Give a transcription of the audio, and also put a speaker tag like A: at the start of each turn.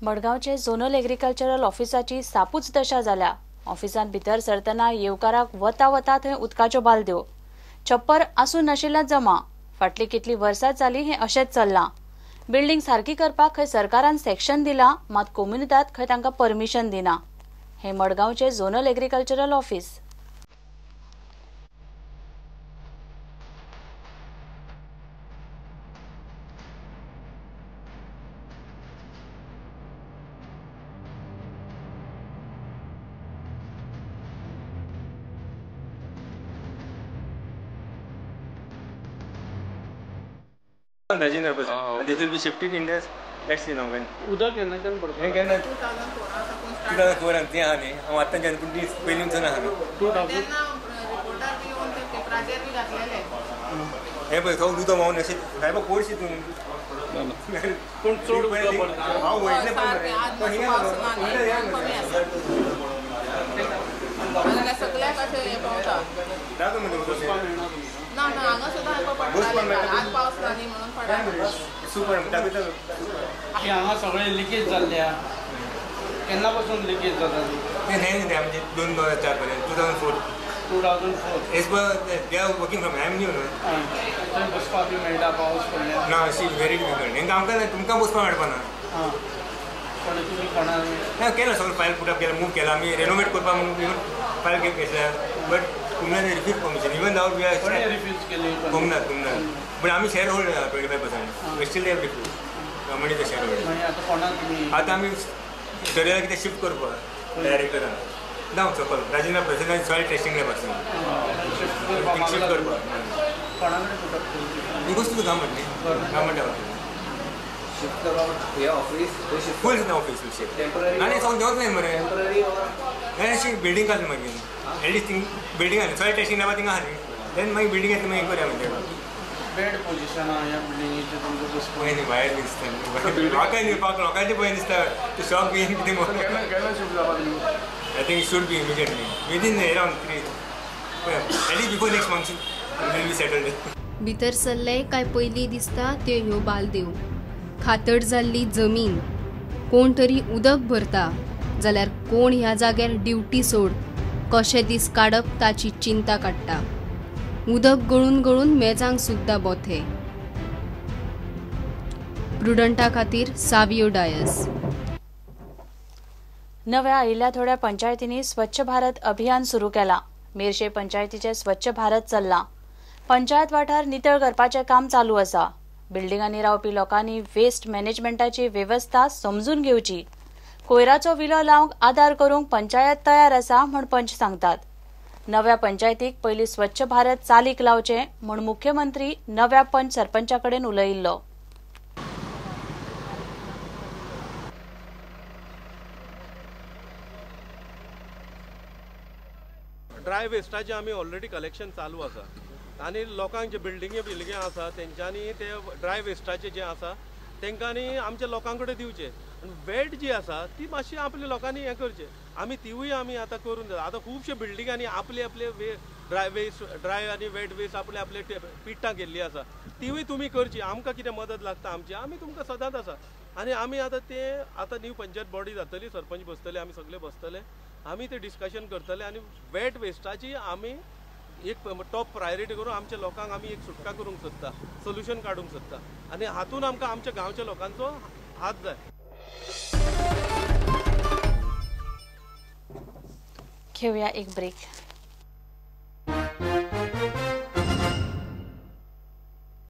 A: मडगांवचे zonal agricultural ऑफिसाची सापूच दशा जाल्या. ऑफिसांत भितर सरतना येवकाराक वता वता थंय उदकाच्यो बालद्यो, छप्पर आसून नाशिल्ल्या जमा. फाटली कितली वर्सां जाली हें अशेंच चल्लां. बिल्डिंग सारकी करपाक खंय सरकारान सेक्शन दिलां, मात कोमुनिदाद खंय तांकां परमिशन दिना. हें मडगांवचें zonal agricultural office.
B: Rajendra Prasad. This will be shifted in this. Let's see now when.
C: उदक केन्नाच्यान पडटा?
B: हें केन्ना 2004 आनी तें आहा न्ही, हांव आतांच्यान पूण दीस पयलींच्यान आहा न्ही
C: 2000
D: रिपोर्टार बी येवन ते पेपराचेर बी घातलेले.
B: हें पळय सगळें उदक व्हांवन अशें सायबा कोळशी तूं
C: पूण चड उदक पडटा.
B: हांव वयतलें
D: आज पावस ना न्ही, कमी आसा सगळ्याक अशें हें पावता. ना ना हांगा सुद्दां हांकां पडटालें, आज पावस ना न्ही म्हणून पडटा.
B: सुपर
C: की हांगा सगळें लिकेज जाल्लें आहा. केन्ना पासून लिकेज जाता ती?
B: नाही नाही आमचे 2004 पर्यंत 2004
C: 2004
B: as per they are working from I am new न्हू.
C: थंय बसपाक बी मेळटा पावस पडल्यार?
B: ना अशी व्हेरी डिफिकल्ट. हेंकां आमकां तुमकां बसपाक मेळपा ना.
C: आं पण तुमी कोणा
B: ना केला सगळें फायल पुटअप केलां, मूव केलां आमी, रेनोवेट करपाक म्हणून फायल घेतल्या, बट कुमनान refuse permission. Even though we are
C: कोणें रिफ्यूज केली?
B: कुमनाथ कुमनाथ पण आमी शेअर होल्डर आहा 25%, but still they have refuse. Government is the share holder.
C: मागीर आतां कोणाक तुमी
B: आतां आमी दर्याक कितें शिफ्ट करपाक डायरेक्टरान ना सकल राजेंद्र प्रसादान सॉयल टेस्टिंग लॅब आसा
C: शिफ्ट
B: शिफ्ट करपाक
C: कोणा कडेन पुटअप केली?
B: ही गोश्ट तुका गव्हर्मेंट न्ही, गव्हर्मेंटा
E: शिफ्ट करपाक हे ऑफिस
B: फूल ऑफिस
E: टेम्पररी
B: आनी सगळें देंवत न्ही मरे
E: टेम्पररी
B: अशी बिल्डींग आसली मागीर एटलीस्ट थिंग बिल्डींग आसली सॉयल टेस्टिंग लॅबा थिंगा आसली देन मागीर बिल्डींग येतली मागीर करया म्हणजे
C: बॅड पोझिशन आहा ह्या बिल्डिंगेचें तुमकां बसपाक.
B: पळय न्ही भायर दिसता लोकांक दिवपाक लोकांचें पळय दिसता ते शॉप बीन कितें.
F: केन्ना शिफ्ट जावपा तुमी?
B: I think should be immediately within around 3 at least before next monsoon will be settled.
G: भितर सरले काय पयलीं दिसता त्यो ह्यो बालदेव, खातड जाल्ली जमीन, कोण तरी उदक भरता जाल्यार कोण ह्या जाग्यार ड्युटी सोड कशे दीस काडप ताची चिंता काडटा. उदक गळून गळून मेजांक सुद्दां बोथे. प्रुडंटा खातीर सावियो डायस.
A: नव्या आयिल्ल्या थोड्या पंचायतींनी स्वच्छ भारत अभियान सुरू केलां. मेरशे पंचायतीचें स्वच्छ भारत चल्लां. पंचायत वाठार नितळ करपाचें काम चालू आसा. बिल्डिंगांनी रावपी लोकांनी वेस्ट मॅनेजमेंटाची वेवस्था समजून घेवची. कोयराचो विलो लावंक आदार करूंक पंचायत तयार आसा म्हूण पंच सांगतात. नव्या पंचायतीक पयलीं स्वच्छ भारत चालीक लावचें म्हूण मुख्यमंत्री नव्या पंच सरपंचा कडेन उलयिल्लो.
H: ड्राय वेस्टाचें आमी ऑलरेडी कलेक्शन चालू आसा आनी लोकांक जे बिल्डिंगे बिल्डिंगे आसा तेंच्यांनी ते ड्राय वेस्टाचे जे आसा तेंकांनी आमच्या लोकां कडेन दिवचे आनी वेट जी आसा ती मातशी आपल्या लोकांनी हें करचें. आमी तिवूय आमी आतां करून दिता. आतां खुबशे बिल्डिंगांनी आपले आपले वे ड्राय वेस्ट ड्राय आनी वेट वेस्ट आपले आपले पिट्टां केल्ली आसा तिवूय तुमी करची. आमकां कितें मदत लागता आमची आमी तुमकां सदांच आसा. आनी आमी आतां ते आतां न्यू पंचायत बॉडी जातली, सरपंच बसतले, आमी सगळे बसतले, आमी ते डिस्कशन करतले आनी वेट वेस्टाची आमी एक टॉप प्रायोरिटी करून आमच्या लोकांक आमी एक सुटका करूंक सोदता, सोल्युशन काडूंक सोदता आनी हातून आमकां आमच्या गांवच्या लोकांचो हात जाय.
A: घेऊया एक ब्रेक.